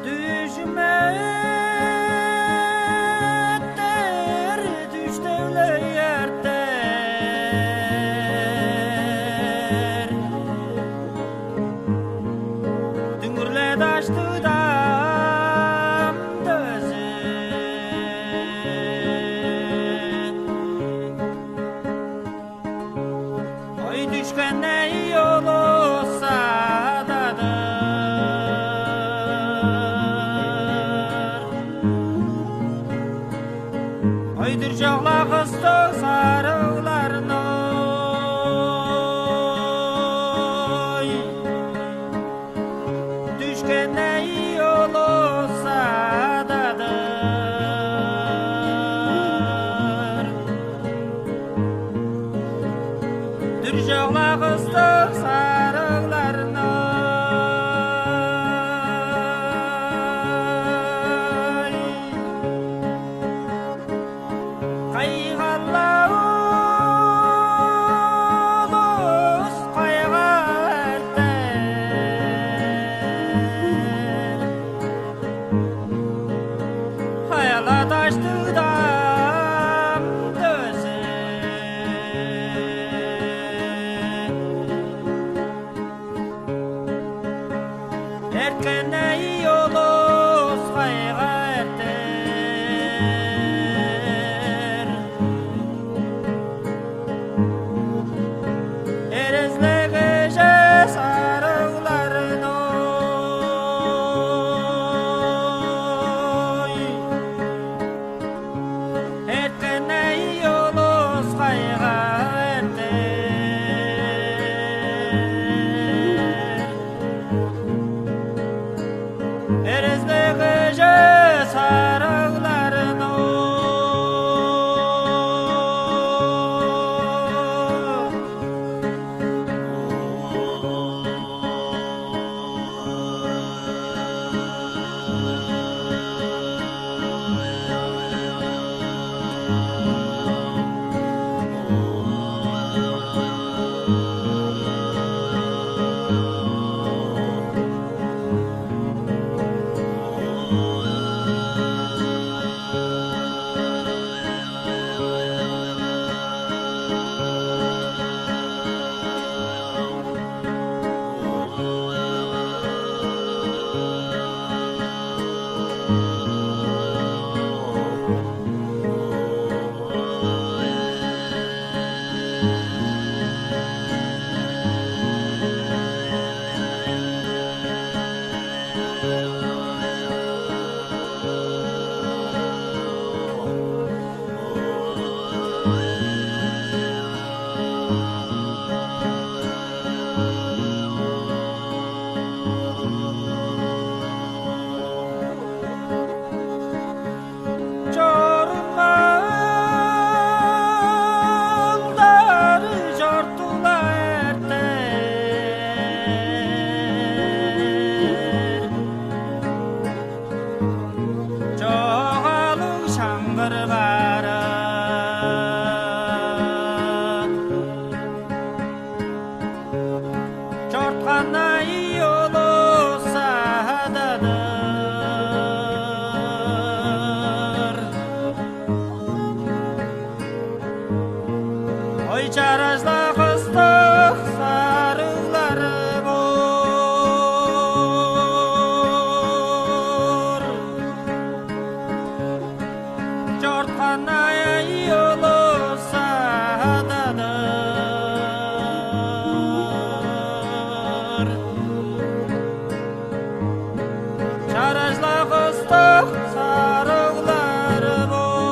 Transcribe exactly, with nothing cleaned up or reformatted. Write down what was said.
Дүжүм эртер, дүштевлей эртер. Дүңгүрле даштыдам дөзү. Ой, дүшкен-не, ой, улус ададыр. Ой, дүр чок-ла кыстыг сарыгларны, ой. Дүшкен-не, ой, улус ададыр. Дүр чок-ла кыстыг сарыгларны, ой. Кайгал-ла улус кайгап эртер. Хаяла даштыдам дөзү. Эрткен-не, ой, улус кайгап эртер. Эрезлиг кежээ сарыгларны, ой. Эрткен-не, ой, улус кайгап эртер. Эрезлиг кежээ сарыгларны, ой. Чорумалдар чортула эртер. Чогаалыг шаңгыр бара. Чорткан-на, ой, улус ададыр. Ой, чараш-ла кыстыг сарыглар боор. Чорткан-на, ой, улус ададыр. Чараш-ла кыстыг сарыглар боор.